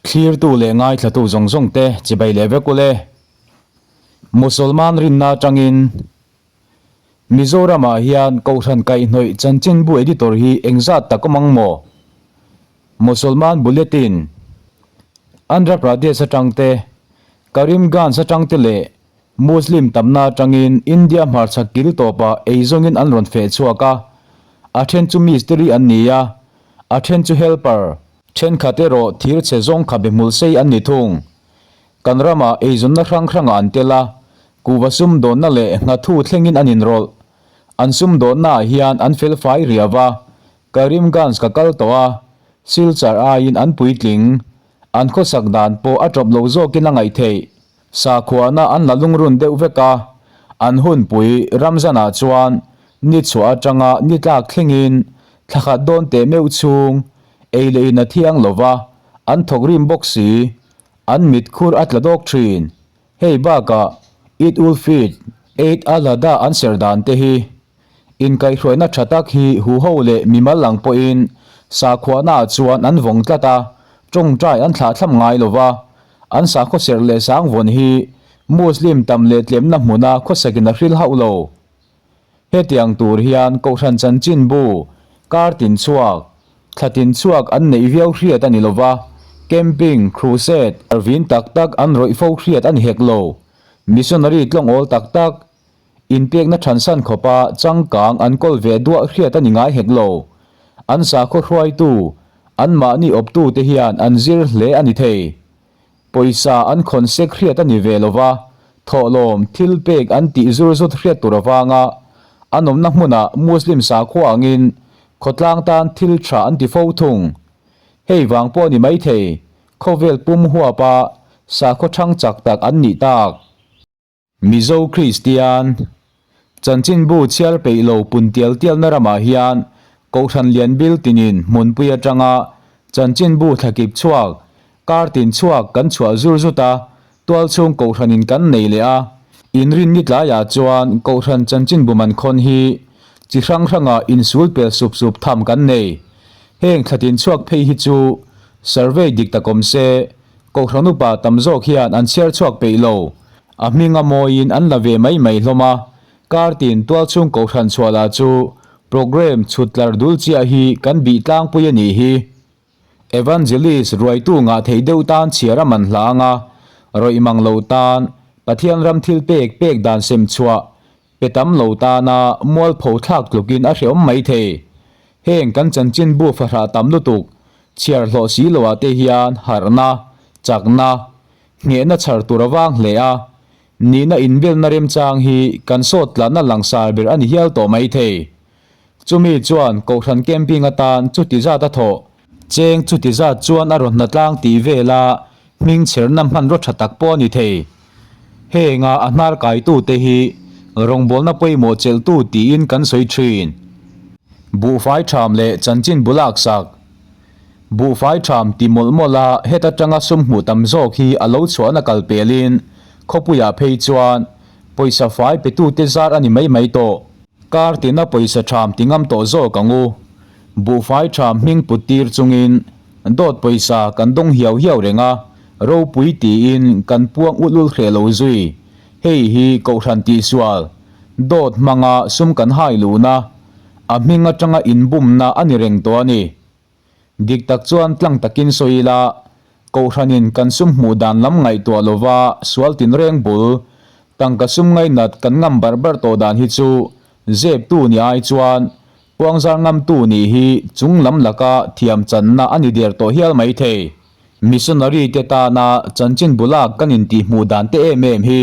Thlirtu leh ngaithlatu zawng zawng te chibai leh vek ule. Musalman rinna atangin Mizoramah hian Kohhran kaihhnawih chanchinbu editor hi engzat tak awm ang maw? Musalman Bulletin, Andhra Pradesh atang te, Karimganj atang te leh Muslim tamna atangin India hmarchhak kil tawpah eizawngin an rawn feh chhuak a, a then chu mistiri an ni a, a then chu helper, thenkhat erawh thir chhe zawng khabe hmul sei an ni thung. Kan ramah eizawnna hrang hrangah an tel a, kuhva sumdawnna leh nghathu thlengin an inrawlh. An sumdawnnaah hian an fel fai riau a, Karimganj ka kal tawh a, Silchar aiin an puitling. An khawsak dan pawh a tawp lo zawkin a ngaih theih. Sakhuana an la lungrun deuh vek a, an hunpui Ramzanah chuan ni chhuah atanga ni tlak thlengin thla khat dawn teh meuh chhung ei leh in a thiang lo va, an thawk rim bawk si. An mit khur a tla dawk thin. Hei bakah Eid ul Fitr, Eid al Adha an serh dan te hi inkaihhruaina tha tak hi huho leh mimal ang pawhin sakhuanaah chuan an vawng tlat a, tawngtai an thlahthlam ngai lo va, an sakhaw serh leh sang vawn hi Muslim tam leh tlemna hmuna khawsakin a hril hauh lo. Hetiang tur hian Kohhran chanchinbu, kar tin chhuak, thla tin chhuak an neih viau hriat a ni lo va, camping, crusade, vin tak tak an rawih fo hriat a ni hek lo. Missionary tlawngawl tak tak, inpekna thansan khawpa changkang an kawl ve duah hriat a ni ngai hek lo. An sakhaw hruaitu, anmahni awptute hian an zir hle a ni thei. Pawisa an khawn sek hriat a ni ve lo va, thawhlawm, thil pek an tih zur zut hriat tur avanga an awmna hmunah Muslim sakhua angin khawtlang tan thil tha an ti fo thung. Hei vang pawh a ni maithei, khawvel pum huapa sakhaw thang chak tak an nih tak. Mizo Kristian, Chanchinbu chhiar peih lo pun tial tialna ramah hian Kohhran lian bil tinin hmunpui atanga Chanchinbu thlakip chhuak, kar tin chhuak kan chhuah zur zut a, tualchhung Kohhranin kan nei leh a. Inrinni tlaiah chuan Kohhran Chanchinbu man khawn hi chi hrang hranga insul pel sup sup tham kan nei. Heng thlatin chhuak phei hi chu survey dik tak awm se, Kohhran upa tam zawk hian an chhiar chhuak peih lo. A hming a mawiin an la ve mai mai hlawm a, kar tin tualchhung kohhran chhuah lah chu programme chhut tlar dul chiah hi kan bih tlangpui a nih hi. Evangelist ruaitu ngah thei deuh tan chhiar a man hla anga, rawih mang lo tan Pathian ram thil pek pek dan sem chhuah Pe tam lo tana mualpho thlak tlukin a hreawm mai thei. Heng kan chanchinbu fahrah tam lutuk, chhiar hlawh si loah te hian harhna, chakna, nghehna chhar tur a vang hle a, nihna inbelna remchang hi kan sawt tlanna langsar ber a ni hial tawh mai thei. Chumi chuan Kohhran camping atan chuti zat a thawh. Cheng chuti zat chuan a rawn hnatlang tih vela hming chherna hmanraw tha tak pawh a ni thei. Henga a hnar kaitute hi rawngbawlna pawimawh chelhtu tiin kan sawi thin. Buhfai tham leh chanchin bu laksak. Buhfai tham ti mawlh mawlh a heta tanga sum hmuh tam zawk hi a lo chhuahna kal pelin khawpuiah phei chuan pawisa fai petute zar a ni mai mai tawh. Kar tina pawisa tham ti ngam tawh zawk ang u. Buhfai tham hming put tir chungin dawt pawisa kan dawng hiau hiau reng a, ropui tiin kan puang ulh ulh hreh lo zui. Hei hi Kohhran tihsual, dawt hmanga sum kan hai luhna, a hming atanga inbumna a ni reng tawh a ni. Dik tak chuan tlang takin sawi ila, Kohhranin kan sum hmuh dan lam ngaihtuah lova sual tinreng bul, tangka sum ngainat kan ngam barh barh tawh dan hi chu zeptu ni ai chuan puangzar ngamtu nih hi chung lam laka thiam channa a ni der tawh hial mai thei. Missionary te tana chanchin bulak kan intih hmuh dan te em em hi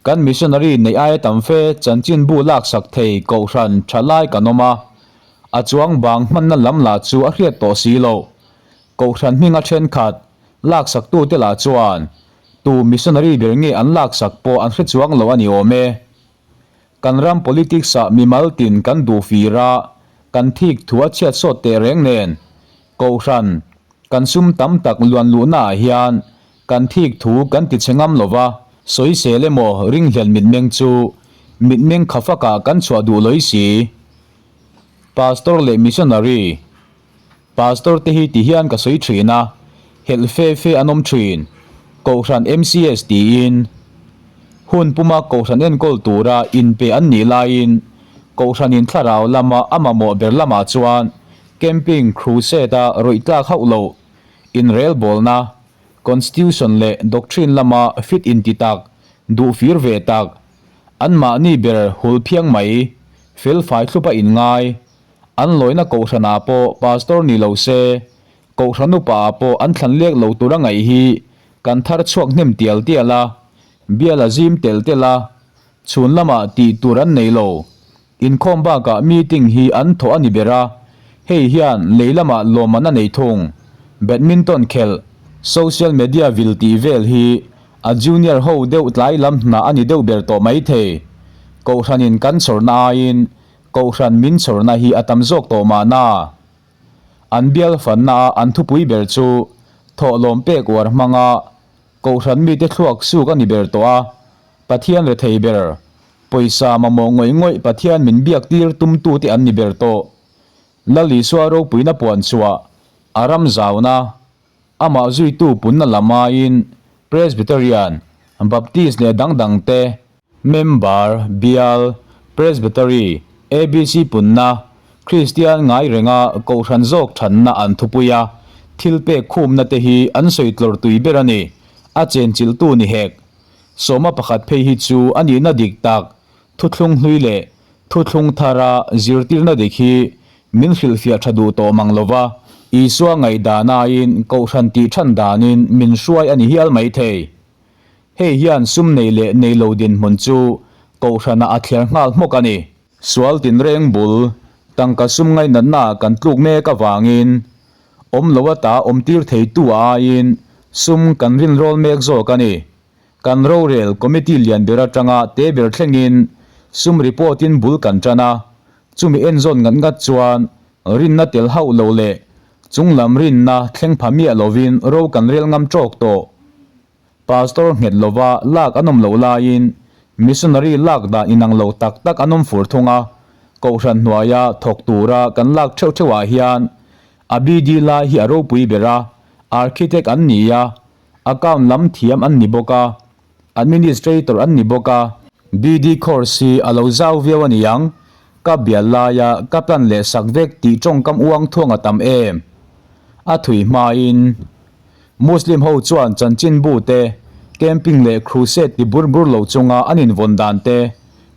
kan missionary neih aia tam fe chanchinbu laksak thei Kohhran tha lai kan awm a, a chuang bang hmanna lam lah chu a hriat tawh si loh. Kohhran hminga thenkhat laksaktute lah chuan tu missionary ber nge an laksak pawh an hre chuang lo a ni awm e. Kan ram politics-ah mimal tin kan duh fir a, kan thik thu a chhiat sawt teh reng nen, Kohhran kan sum tam tak luan luhnaah hian kan thik thu kan ti chhe ngam lo va, sawisel emaw ringhlel mitmeng chu mitmeng khafakah kan chhuah duh lawih si. Pastor leh missionary. Pastor te hi ti hian ka sawi thin a, Helh fe fe an awm thin. Kohhran MCS tiin hun puma kohhran enkawl tura inpe an nih laiin kohhranin thlarau lama a mamawh ber lamah chuan camping crusade-a rawih tlak hauh loh inrelbawlna, constitution leh doctrine lama fit inti tak, duh fir ve tak, anmahni ber hul phiang mai, felfai thlupa inngai, an lawina kohhranah pawh pastor ni lo se, Kohhran upa ah pawh an thlan lek lo tura ngaih hi kan thar chhuak hnem tial tial a, bial a zim tel tel a, chhun lamah tih tur an nei lo. Inkhawm bakah meeting hi an thawh a ni ber a, hei hian lei lamah lawmman a nei thung. Badminton khelh, social media vil tih vel hi a junior ho deuh tlai lam hna a ni deuh ber tawh mai thei. Kohhranin kan chhawrna aiin kohhran min chhawrna hi a tam zawk tawh mahna. An bial fanna a an thupui ber chu thawhlawm pek uar hmanga Kohhran mite thluak suk a ni ber tawh a, Pathian rethei ber, pawisa mamawh ngawih ngawih Pathian min biak tir tumtute an ni ber tawh. Lal Isua ropuina puan chhuah, a ram zauna, amah zuitu punna lam aiin Presbyterian, Baptist leh dang dangte, Member, Bial, Presbytery, ABC punna, Kristian ngai renga Kohhran zawk thanna an thupui a, thil pek khumna te hi an sawi tlawr tui ber a ni, a chenchilhtu ni hek. Sawma pakhat phei hi chu a nihna dik tak, thuthlung hlui leh thuthlung thara zirtirna dik hi min hrilhfiah tha duh tawh mang lova, Isua ngaihdan aiin Kohhran tih than danin min hruai a ni hial maithei. Hei hian sum nei leh nei lo dinhmun chu Kohhranah a thliar nghal hmawk a ni. Sual tinreng bul, tangka sum ngainatna kan tluk mek avangin awm lo ata awm tir theitu aiin sum kan rinrawl mek zawk a ni. Kan rorel committee lian ber atanga te ber thlengin sum report in bul kan tan a, chumi enzawn ngat ngat chuan rinna tel hauh lo leh chunglam rinna thleng pha miah lovin ro kan rel ngam tawk tawh. Pastor nghet lova lak an awm loh laiin missionary lak dan inang lo tak tak an awm fur thung a, Kohhran hnuaia thawk tura kan lak theuh theuh ah hian a BD lai hi a ropui ber a, architect an ni a, account lam thiam an ni bawk a, administrator an ni bawk a. BD course hi a lo zau viau a niang, ka bial laia ka plan leh sak vek tih tawngkam uang thuang a tam em? A thui hmain. Muslim ho chuan chanchinbu te, camping leh crusade ti bur bur lo chunga an invawn dan te,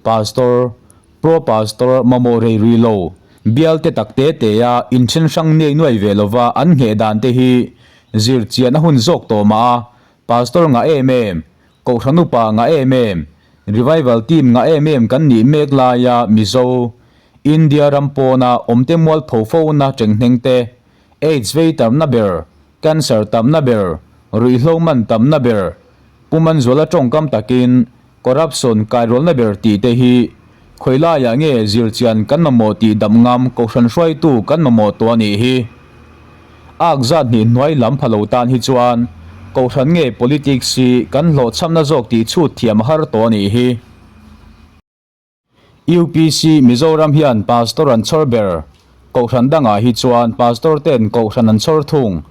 pastor, pro pastor mamawh rei rui lo, bial te tak te te a inthen hrang niai nuai ve lova an ngheh dan te hi zir chian a hun zawk tawh mah a, pastor ngah em em, kohhran upa ngah em em, revival team ngah em em kan nih mek laia Mizo, India ram pawna awmte mualpho fo na tenghneng te, Aids vei tamna ber, cancer tamna ber, ruihhlo man tamna ber, Pu Manzuala tawngkam takin corruption kairualna ber tih te hi khawi laiah nge zirchian kan mamawh tih dam ngam kohhran hruaitu kan mamawh tawh a nih hi. Ak zat hnih hnuai lam pha lo tan hi chuan kohhran nge politics hi kan hlawhchhamna zawk tih chhut thiam a har tawh a nih hi. UPC Mizoram hian Pastor an chhawr ber, Kohhran dangah hi chuan Pastor ten Kohhran an chhawr thung.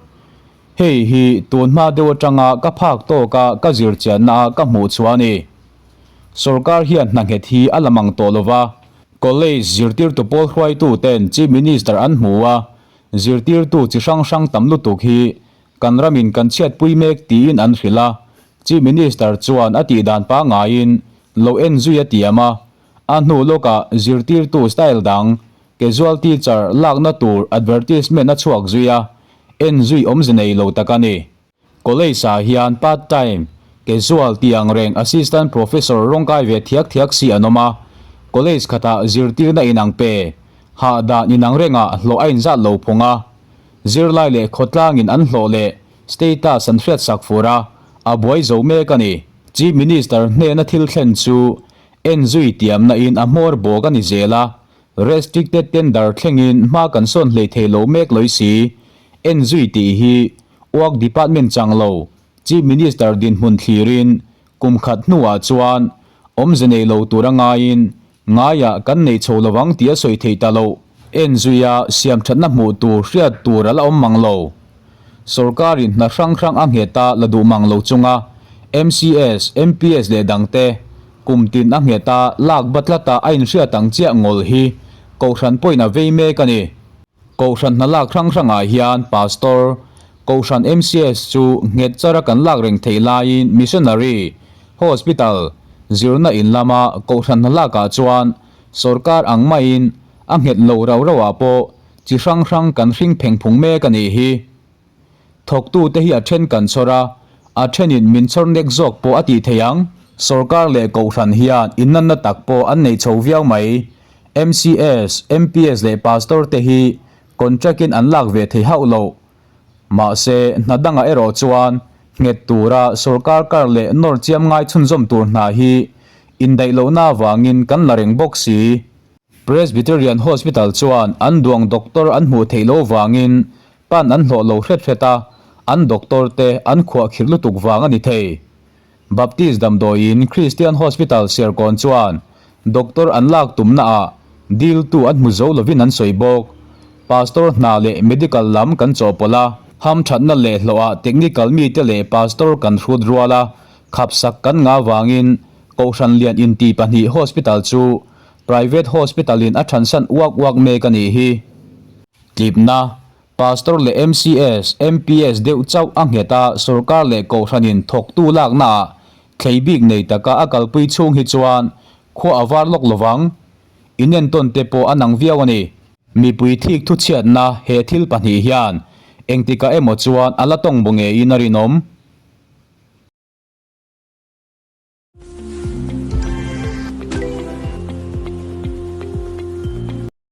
Hei hi tun hma deuh atanga ka phak tawka ka zir chianna a ka hmuh chhuah a ni. Sorkar hian hna nghet hi a la mang tawh lova, College zirtirtu pawl hruaitu ten Chief Minister an hmu a, zirtirtu chi hrang hrang tam lutuk hi kan ramin kan chhiatpui mek tiin an hrilh a, Chief Minister chuan a tih dan pangaiin lo en zui a tiam a, a hnu lawkah zirtirtu style dang, casual teacher, lakna tur advertisement a chhuak zui a, en zui awmze nei lo tak a ni. College ah hian part time, casual tih ang reng assistant professor rawngkai ve thiak thiak si an awm a, college khatah zirtirna inang pe, hah dan inang rengah hlawh a inzat lo phawng a, zirlai leh khawtlangin an hlawh leh Status an hriatsak fur a, a buai zo mek a ni. Chief Minister hnena thil thlen chu en zui tiamna in a hmawr bawk a ni zel a, restricted tender thlengin hma kan sawn hlei thei lo mek lawi si. En zui tih hi Work Department chang lo Chief Minister dinhmun thlirin kum khat hnuah chuan awmze nei lo tura ngaiin Ngaiah kan nei chho lovang tih a sawi thei ta lo. En zuia siamthatna hmuh tur hriat tur a la awm mang lo. Sorkarin hna hrang hrang a nghet a la duh mang lo chunga MCS, MPS leh dangte kum tin a nghet a lak ba tlata a inhriat ang chiah ngawl hi Kohhran pawhin a vei mek a ni. Kohhran hna lak hrang hrangah hian Pastor, Kohhran MCS chu nghet chara kan lak reng theih laiin Missionary, Hospital, zirna in lama Kohhran hna lakah chuan sorkar ang maiin a nghet lo rau rauah pawh chi hrang hrang kan hring pheng phung mek a nih hi. Thawktute hi a then kan chhawr a, a thenin min chhawr nek zawk pawh a tih theih ang. Sorkar leh Kohhran hian innanna tak pawh an nei chho viau mai. MCS, MPS leh Pastor te hi contract in an lak ve thei hauh loh. Mahse, hna dangah erawh chuan nghet tura sorkar kar leh nawr chiam ngai chhunzawm tur hna hi indaih lohna avangin kan la reng bawk si. Presbyterian Hospital chuan an duang doctor an hmuh theih loh vangin pan an hlawh lo hret hret a, an doctor te an khuahkhirh lutuk vang a ni thei. Baptist damdawiin Christian Hospital Serkawn chuan doctor an lak tumnaah diltu an hmu zo lovin an sawi bawk. Pastor hna leh medical lam kan chawhpawlh a, hamthatna leh hlawhah technical mite leh pastor kan hrut rual a, khapsak kan ngah vangin Kohhran lian inti pahnih hospital chu Private Hospital in a thansan uak uak mek a nih hi. Tlipna, Pastor leh MCS, MPS deuh chauh a nghet a, sorkar leh kohhranin thawktu laknaah thlei bik nei taka a kalpui chhung hi chuan khua a var lawk lovang. Inentawn te pawh a nang viau a ni. Mipui thik thuchhiatna he thil pahnih hian engtikah emaw chuan a la tawng bu ngeiin a rinawm.